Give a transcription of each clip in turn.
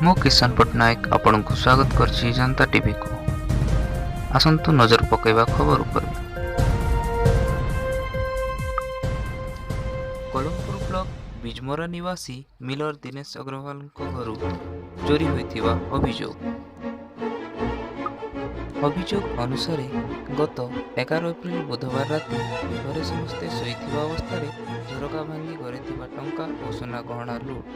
ମୁଁ କିଷାନ ପଟ୍ଟନାୟକ ଆପଣଙ୍କୁ ସ୍ୱାଗତ କରୁଛି ଜନତା ଟିଭିକୁ। ଆସନ୍ତୁ ନଜର ପକାଇବା ଖବର ଉପରେ। କଲମପୁର ବ୍ଲକ ବିଜମରା ନିବାସୀ ମିଲର ଦିନେଶ ଅଗ୍ରୱାଲଙ୍କ ଘରୁ ଚୋରି ହୋଇଥିବା ଅଭିଯୋଗ। ଅଭିଯୋଗ ଅନୁସାରେ ଗତ 11 ଏପ୍ରିଲ ବୁଧବାର ରାତି ଘରେ ସମସ୍ତେ ଶୋଇଥିବା ଅବସ୍ଥାରେ ଝରକା ଭାଙ୍ଗି ଘରେ ଥିବା ଟଙ୍କା ଓ ସୁନା ଗହଣା ଲୁଟ୍।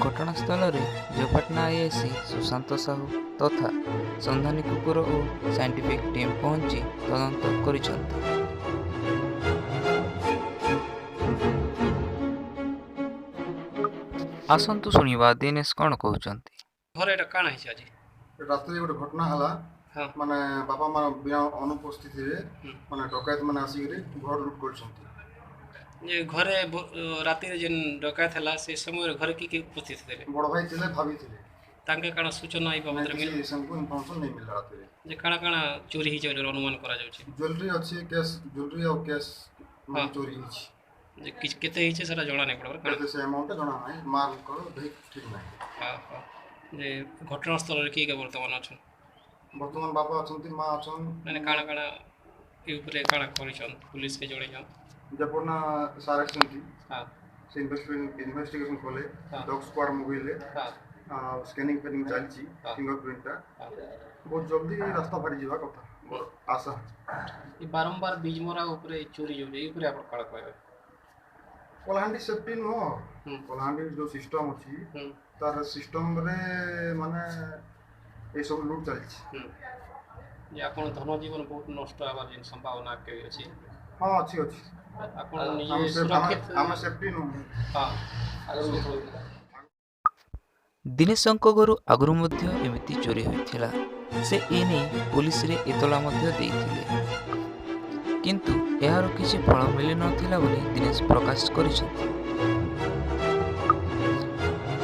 ଘଟଣାସ୍ଥଳରେ ଜୟପାଟଣା ଆଇଆଇସି ସୁଶାନ୍ତ ସାହୁ ତଥା ସନ୍ଧାନୀ କୁକୁର ଓ ସାଇଣ୍ଟିଫିକ୍ ଟିମ୍ ପହଞ୍ଚି ତଦନ୍ତ କରିଛନ୍ତି। ଆସନ୍ତୁ ଶୁଣିବା ଦିନେଶ କ'ଣ କହୁଛନ୍ତି। ଘରେ ଏଇଟା କାଣା ହେଇଛି ଆଜି? ରାତିରେ ଗୋଟେ ଘଟଣା ହେଲା। ମାନେ ବାପା ମା ବିନା ଅନୁପସ୍ଥିତିରେ ମାନେ ଡକାୟତ ମାନେ ଆସିକିରି ଘର ଲୁଟ୍ କରିଛନ୍ତି। ଯେ ଘରେ ରାତିରେ ଯେନ୍ ଡକାୟତ ହେଲା, ସେ ସମୟରେ ଘରେ କିଏ କିଏ ଉପସ୍ଥିତ ଥିଲେ? ବଡ଼ ଭାଇ ଥିଲେ, ଭାବି ଥିଲେ। ତାଙ୍କେ କାଣା ସୂଚନା ଏଇ ବାବଦରେ କିଛି ମିଳି ସେମାନଙ୍କୁ ଇନଫର୍ମେସନ୍ ନେଇ ମିଳିଲା ରାତିରେ। ଯେ କାଣା କାଣା ଚୋରି ହେଇଛି ବୋଲି ଅନୁମାନ କରାଯାଉଛି? ଜୁଏଲାରୀ ଅଛି, କ୍ୟାସ୍, ଜୁଏଲାରୀ ଆଉ କ୍ୟାସ୍ ଚୋରି ହେଇଛି। ଯେ କିଛି କେତେ ହେଇছে ସେଟା ଜଣା ନାଇଁ ପଡ଼ବାର କାଣା? କେତେ ସେ ଆମାଉଣ୍ଟ ଜଣା ନାହିଁ, ମାଲଙ୍କର ଠିକ୍ ନାହିଁ। ହଁ ହଁ ଯେ ଘଟଣାସ୍ଥଳରେ କିଏ କିଏ ବର୍ତ୍ତମାନ ଅଛନ୍? ବର୍ତ୍ତମାନ ବାପା ଅଛନ୍ତି, ମା ଅଛନ୍। ମାନେ କାଣା କାଣା ଏ ଉପରେ କାଣା କରିଛନ୍, ପୁଲିସକେ ଜଣେଇଛନ୍? ଜୟପାଟଣା ସାର୍ ଆସିଛନ୍ତି। ସେ ଇନଭେଷ୍ଟିଗେସନ୍ କଲେ। ଡଗ୍ ସ୍କ୍ୱାଡ୍ ମଗେଇଲେ। ଆଉ ସ୍କାନିଂ ଫ୍ୟାନିଂ ଚାଲିଛି। ଫିଙ୍ଗର ପ୍ରିଣ୍ଟଟା ବହୁତ ଜଲ୍ଦି ରାସ୍ତା ବାହାରି ଯିବା କଥା ମୋର ଆଶା। ଏ ବାରମ୍ବାର ବିଜମରା ଉପରେ ଚୋରି ଯାଉଛି, ଏଇ ଉପରେ ଆପଣ କାଣା କହିବେ? କଳାହାଣ୍ଡି ସେଫ୍ଟି ନୁହଁ। କଳାହାଣ୍ଡି ଯୋଉ ସିଷ୍ଟମ୍ ଅଛି, ତାର ସିଷ୍ଟମରେ ମାନେ ଏସବୁ ଲୁଟ୍ ଚାଲିଛି। ଯେ ଆପଣ ଧନ ଜୀବନ ବହୁତ ନଷ୍ଟ ହେବାର ଯେନ୍ ସମ୍ଭାବନା କେବେ ଅଛି? ହଁ, ଅଛି ଅଛି। ଆପଣ ନିଜେ ଆମେ ସୁରକ୍ଷିତ ଆମେ ସେଫ୍ଟି ନୁହଁ। ଦିନେଶଙ୍କ ଘରୁ ଆଗରୁ ମଧ୍ୟ ଏମିତି ଚୋରି ହୋଇଥିଲା। ସେ ଏନେଇ ପୋଲିସରେ ଏତଲା ମଧ୍ୟ ଦେଇଥିଲେ, କିନ୍ତୁ ଏହାର କିଛି ଫଳ ମିଳିନଥିଲା ବୋଲି ଦିନେଶ ପ୍ରକାଶ କରିଛନ୍ତି।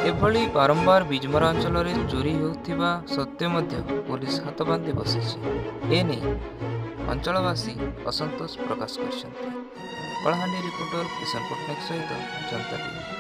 ଏଭଳି ବାରମ୍ବାର ବିଜମରା ଅଞ୍ଚଳରେ ଚୋରି ହେଉଥିବା ସତ୍ତ୍ୱେ ମଧ୍ୟ ପୋଲିସ ହାତ ବାନ୍ଧି ବସିଛି। ଏନେଇ ଅଞ୍ଚଳବାସୀ ଅସନ୍ତୋଷ ପ୍ରକାଶ କରିଛନ୍ତି। କଳାହାଣ୍ଡି ରିପୋର୍ଟର କିଷାନ ପଟ୍ଟନାୟକ ସହିତ ଜନତା ଟିଭି।